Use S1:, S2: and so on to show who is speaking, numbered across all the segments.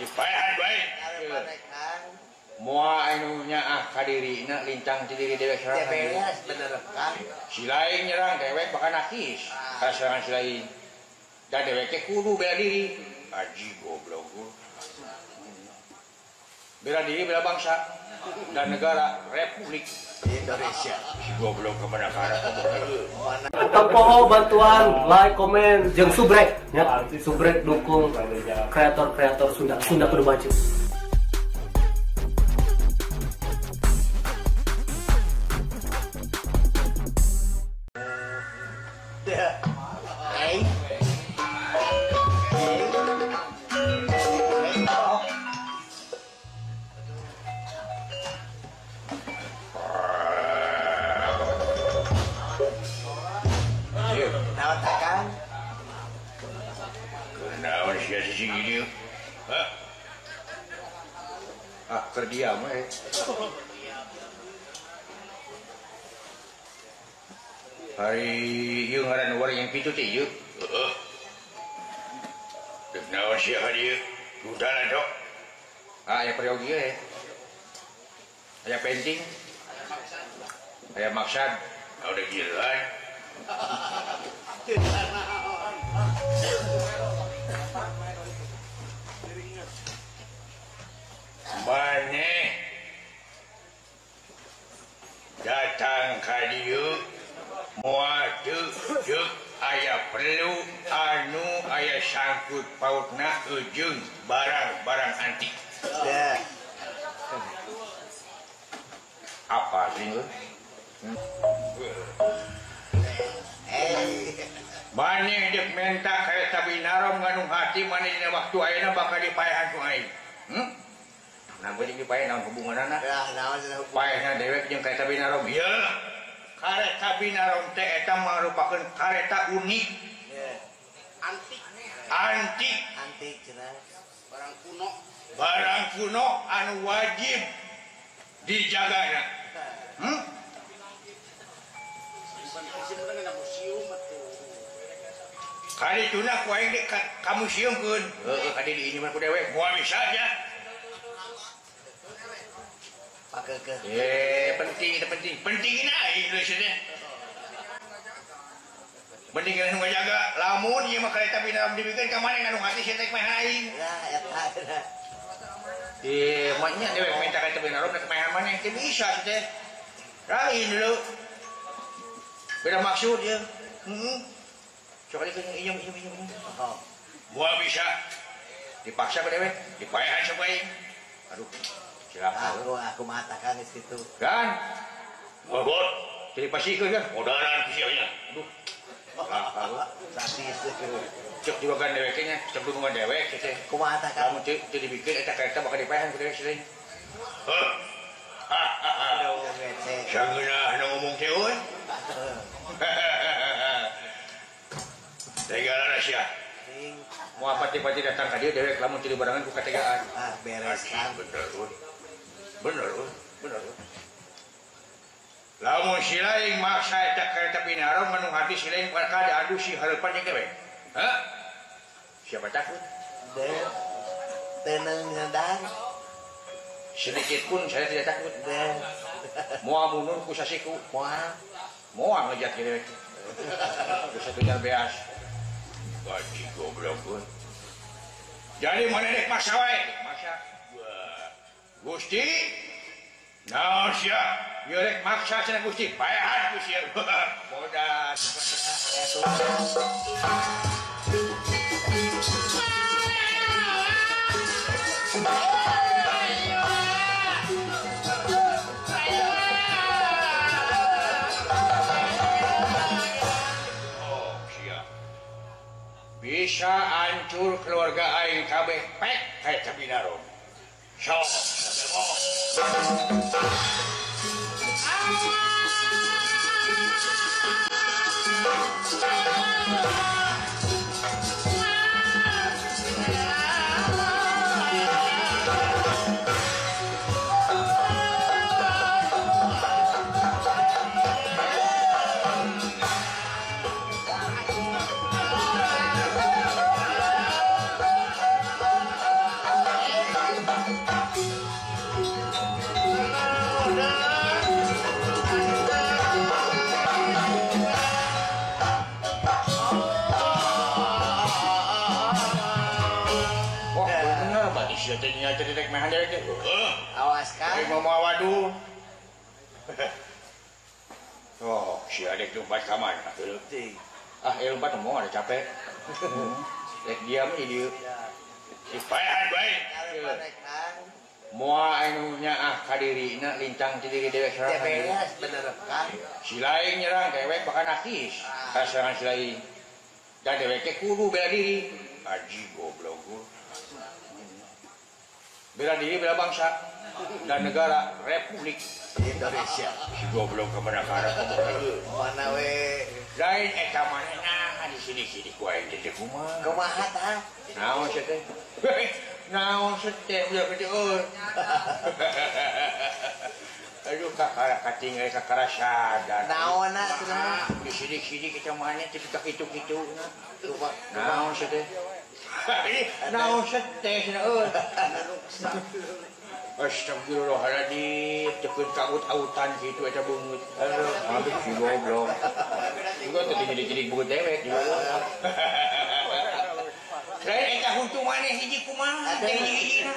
S1: Dipaehan bae. Moal anu nyaah ka dirina lincang ti diri dewek sorangan.
S2: Beres bener Kang.
S1: Si lain nyerang dewek bakal nakis. Ka serangan si lain. Da dewek teh kudu bela diri. Aji goblok. Bela diri bela bangsa dan negara Republik
S2: Indonesia.
S1: Si goblok kemana ka arah.
S3: Tempoho bantuan like, komen, jeung subrek nya, subrek dukung kreator-kreator Sunda, Sunda kudu maju.
S1: Ah, terdiam eh. Hari ieu ngaran warang yang pitu teh ieu. Heeh. Deuk naon sia ka dieu? Budana dok. Ah, aya peryogi eh. Aya penting. Aya maksad. Ah, udah gila. Maneh datang ka dieu moal teu deuk aya perlu anu aya sangkut pautna jeung barang-barang antik. Apa sih lu? Maneh deuk menta ka Binarom nganung hati maneh dina waktu ayeuna bakal dipaehan ku aing. Nah, gue jadi paeh naon hubunganana?
S2: Ya, naon cenah hubungan.
S1: Paehna dewek jeung kareta Binarom. Ieu. Kareta Binarom teh eta marupakeun kareta unik.
S4: Antik.
S1: Antik.
S2: Antik cenah.
S4: Barang kuno.
S1: Barang kuno anu wajib dijagana. Kali tuna ku aing deuk ka museumkeun. Heueuh, kadi di ini mah ku dewek. Moal bisa nya. Penting itu penting. Pentingin aja Indonesia teh. Penting nu ngajaga. Lamun ieu mah kareta Binarom dibikeun ka maneh nganu hati sia teh mah aing.
S2: Lah eta.
S1: Mah nya dewek minta kareta Binarom rek maehan maneh teu bisa sia teh. Lain dulu. Beda maksud ieu. Heeh. Sok alikeun inyum inyum inyum. Moal bisa. Dipaksa ku dewek, dipaehan sok aing. Aduh.
S2: Aku matakan di situ.
S1: Kan? Bobot. Jadi pasikeun kan? Modaran ku sia nya. Aduh.
S2: Sadis.
S1: Cek dibagan dewek nya, cek dukungan dewek teh.
S2: Kumaha tah kan?
S1: Lamun teu dibikeun eta kareta bakal dipaehan ku dewek sia. Heuh. Sangeunah ngomong teh euy. Tega sia. Moal pati-pati datang ka dieu dewek lamun teu dibarengan ku kategaan.
S2: Ah, beres kan.
S1: Bener. Bener, bener. Lamun si lain maksa eta kareta Binarom manu hati si lain bakal diadu si hareupan jeung dewek. Hah? Siapa takut?
S2: Tenang sadar.
S1: Sedikit pun saya tidak takut. Moal mundur ku sasiku.
S2: Moal.
S1: Moal ngejat ke dewek. Ku satu jar beas. Gaji goblok pun. Jadi mana dek maksa wae? Maksa. Gusti, naon sia? Ieu rek maksa cenah Gusti. Paehan ku sia. Bodas. Oh, sia. Bisa hancur keluarga aing kabeh pek kareta Binarom. Sok, Sia teh nya teh rek mehan dewek teh. Heuh.
S2: Awas Kang.
S1: Aing mau waduh. Oh, sia dek lompat ka mana? Ah, lompat mau ada capek. Rek diam di dieu. Dipaehan bae. Moal anu nyaah ka dirina lincang ti diri dewek sorangan.
S2: Beres bener Kang.
S1: Si lain nyerang dewek bakal nakis. Ka serangan si lain. Da dewek teh kudu bela diri. Aji goblok. Bela diri bela bangsa dan negara Republik
S2: Indonesia.
S1: Si goblok ka mana karep.
S2: Mana we?
S1: Lain eta manehna di sini-sini ku aing teh kumaha.
S2: Kumaha tah?
S1: Naon sia teh? Naon sia teh udah gede euy. Aduh kakara katingal kakara sadar.
S2: Naonna cenah?
S1: Di sini-sini kita maneh teh ka kitu-kituna. Naon sia teh? Naon sia teh cenah euy. Astagfirullahaladzim, teukeun kaut-autan kitu eta beungeut. Aduh, habis si goblok. Juga teh jadi-jadi beungeut dewek juga. Lain eta huntu maneh hiji kumaha teh hiji-hijina.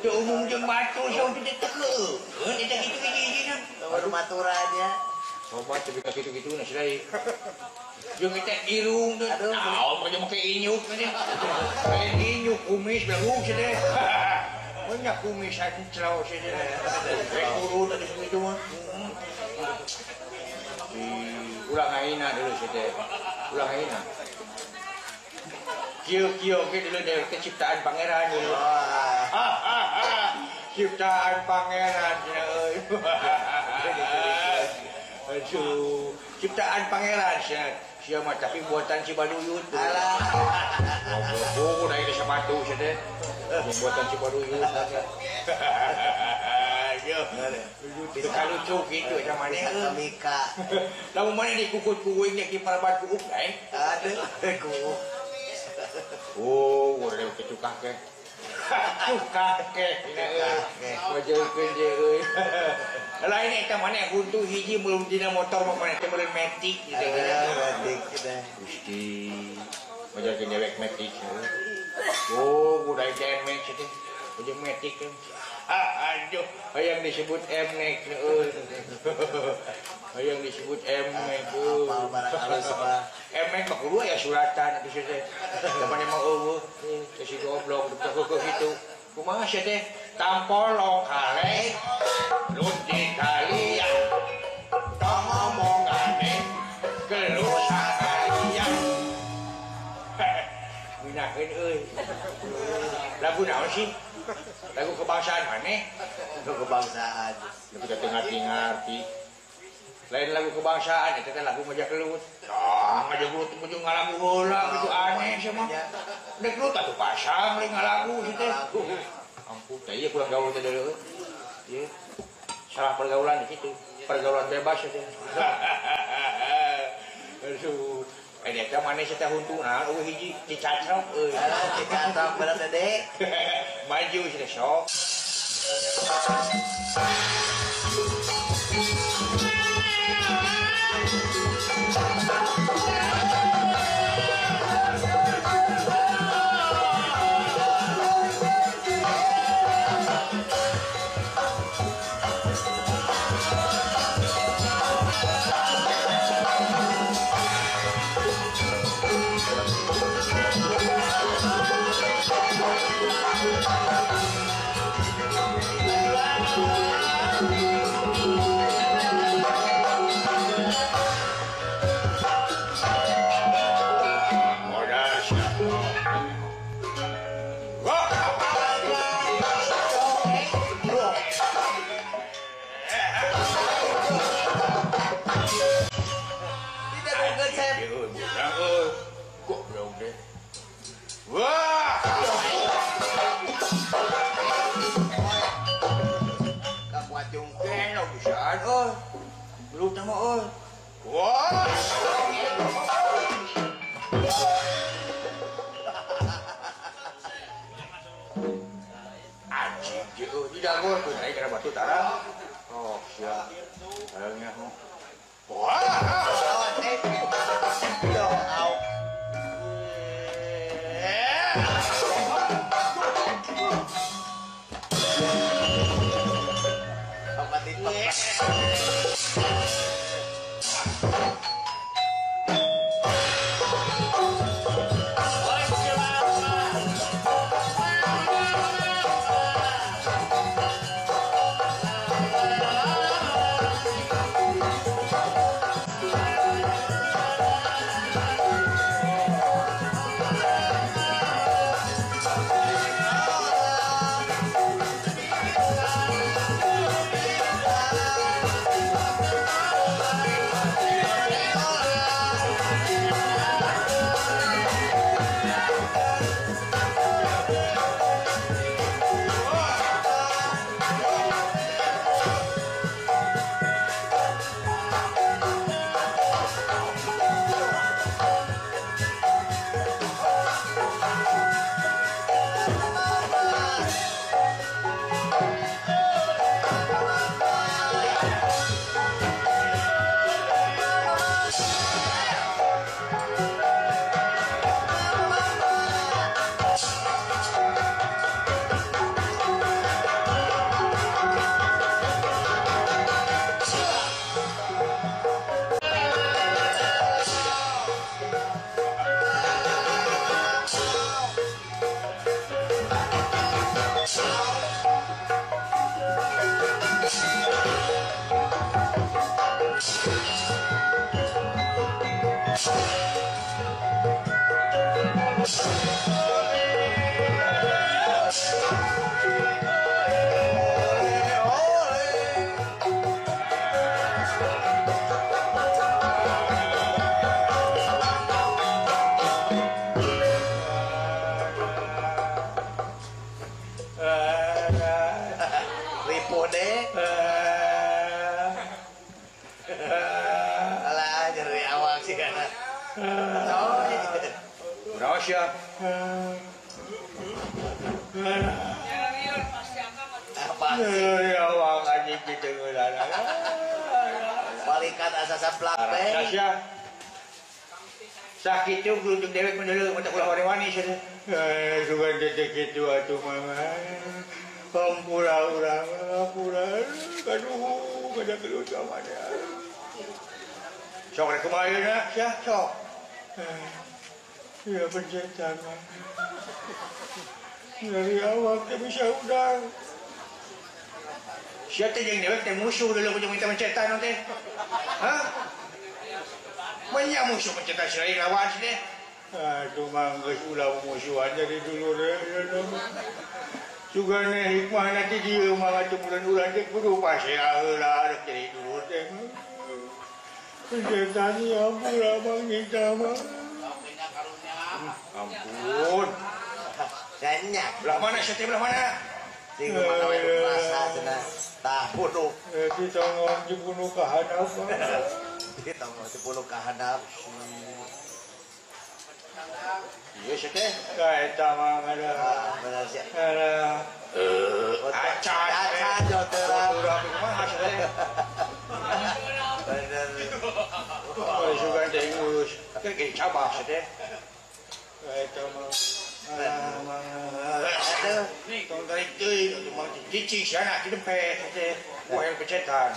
S1: Teu umum jeung batur sia huntu teh teukeun eta kitu hiji-hijina.
S2: Baru maturannya.
S1: Coba teh ka kitu-kituna si lain. Jeung eta irung teh. Naon mah make inyuk teh. Lain inyuk kumis belum sia teh. Banyak kumis aja celau sih dia. Turun tadi segitu mah. Ulang aina dulu sih teh. Ulang aina. Kieu-kieu ge dulu dewek teh ciptaan pangeran dulu. Ciptaan pangeran cenah euy. Aduh, ciptaan pangeran cenah. Sia mah tapi buatan Cibaduyut.
S2: Alah.
S1: Oh, da ieu sepatu sia teh. Buatan Cibaduyut. Aduh. Bisa lucu gitu sama maneh.
S2: Bisa
S1: Lamun maneh dikukut ku uing nya ki paraban kuuk lain.
S2: Aduh, kuuk.
S1: Oh, udah kecukah ke. Cukah ke. Wajeukeun je euy. Lain eta maneh huntu hiji meulum dina motor mah maneh teh meureun metik gitu.
S2: Metik teh.
S1: Gusti. Majarkeun dewek metik. Oh, udah teh N-Max teh. Ujung metik teh. Aduh, hayang disebut M-Max euy. Hayang disebut M-Max euy.
S2: Apa barang halus mah.
S1: M-Max mah kudu aya suratan atuh sia teh. Zaman mah eueuh, teh si goblok teh keukeut kitu. Kumaha sia teh? Tampolong kaleng, luti kalian. Tong ngomong aneh, gelut sakalian. Minakeun euy. Lagu naon sih? Lagu kebangsaan maneh?
S2: Lagu kebangsaan.
S1: Lagu teu ngarti-ngarti. Lain lagu kebangsaan eta teh lagu Majakelut. Ah, Majakelut teh ngalagu heula kitu aneh sia mah. Dek lu atuh pasang lain ngalagu sia teh. Ampun, teh ieu kurang gaul teh deuleu. Ieu salah pergaulan di situ. Pergaulan bebas sia teh. Aduh. Eta maneh sia teh huntuna eueuh hiji dicatrok euy.
S2: Alah dicatrok bener Dede.
S1: Maju sia teh sok. sia.
S2: Apa sih?
S1: Ya awak anjing kitu ngeulan.
S2: Balikan asa saplak we.
S1: Sia. Sakitu geluntung dewek mendeuleu mata ulah wani-wani sia teh. Eh, sugan teh kitu atuh mama. Hampura urang, hampura. Aduh, kada gelut sama dia. Sok rek kumaha ayeuna sia, sok. Ya pencetan mah. Dari awak teh bisa udang. Sia teh jeung dewek teh musuh dulu jeung minta pencetan teh. Hah? Banyak musuh pencetan sia lawan sih teh. Aduh mah geus ulah musuhan dari dulu deh. Sugana hikmah nanti dia mah atuh bulan-bulan teh kudu pasea heula rek jadi dulur teh. Pencetan ya ampun abang minta mah. Ampun.
S2: Banyak.
S1: Belah mana sia teh belah mana?
S2: Sing kumaha we rasa cenah. Tah bunuh.
S1: Ditongong dibunuh ka handap.
S2: Ditongong dibunuh ka handap.
S1: Iya sia teh. Ka eta mah ada.
S2: Bener sia.
S1: Ada. Acan.
S2: Acan joteurap.
S1: Joteurap kumaha sia teh?
S2: Bener.
S1: Oh, sugan teh ngurus. Keur ge cabak sia teh. Ka eta mah.
S2: Aduh.
S1: Tong tarik deui atuh mah cicing sia na kitu pe teh. Wah, yang pecetan.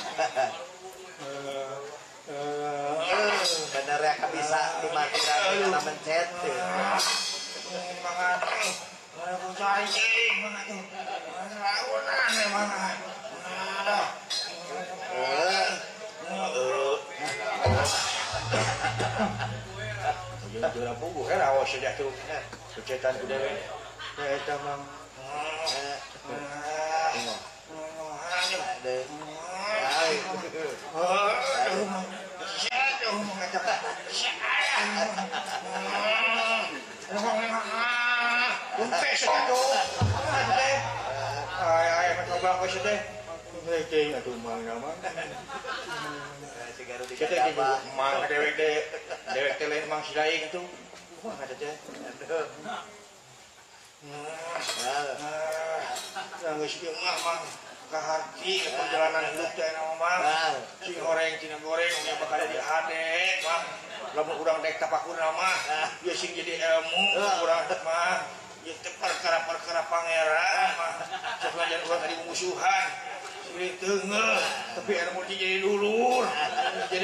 S2: Bener ya bisa dimatiran karena mencet.
S1: Mangan. Mana cacing, mana tuh. Raunan mana. Jeung teu puguh era awas sia tuh. Pecetan ku dewe. Eta mang.
S2: Aduh.
S1: Kaharti perjalanan hidup teh mah sing horeng tina goreng nya bakal jadi hade mah lamun urang dek tapakurna mah ieu sing jadi ilmu urang mah ieu teh perkara-perkara pangeran mah sanajan urang tadi musuhan sing teungeuh tapi ilmu teh jadi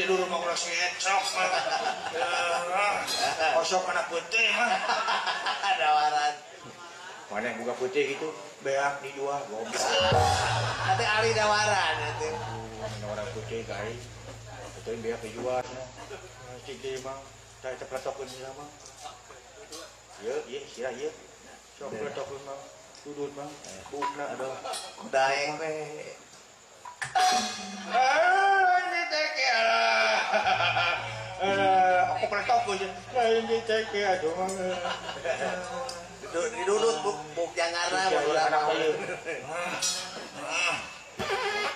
S1: dulur mah urang sing ecok mah osok kana peuting mah
S2: dawaran
S1: mana yang buka putih gitu beak dijual goblok.
S2: Nanti ari dawaran nanti.
S1: Orang putih guys. Itu beak dijual. Cik mah teh pletokeun sama. Ieu ieu sirah ieu. Sok pletokeun mah. Tudut mah. Buukna
S2: aduh. Daeng we.
S1: Ah, ini teh aku pletokeun. Lain di teh aduh mah.
S2: Didudut buk jangarna baheula mah.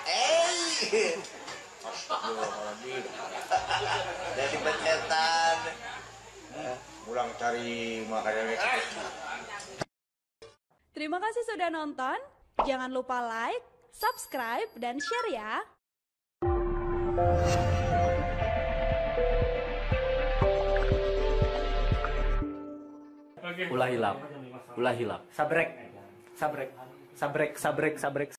S2: Eh.
S1: Astagfirullahaladzim.
S2: Dari pencetan.
S1: Pulang cari makanan.
S5: Terima kasih sudah nonton. Jangan lupa like, subscribe, dan share ya.
S3: Ulah hilap, ulah hilap. Sabrek, sabrek, sabrek, sabrek, sabrek.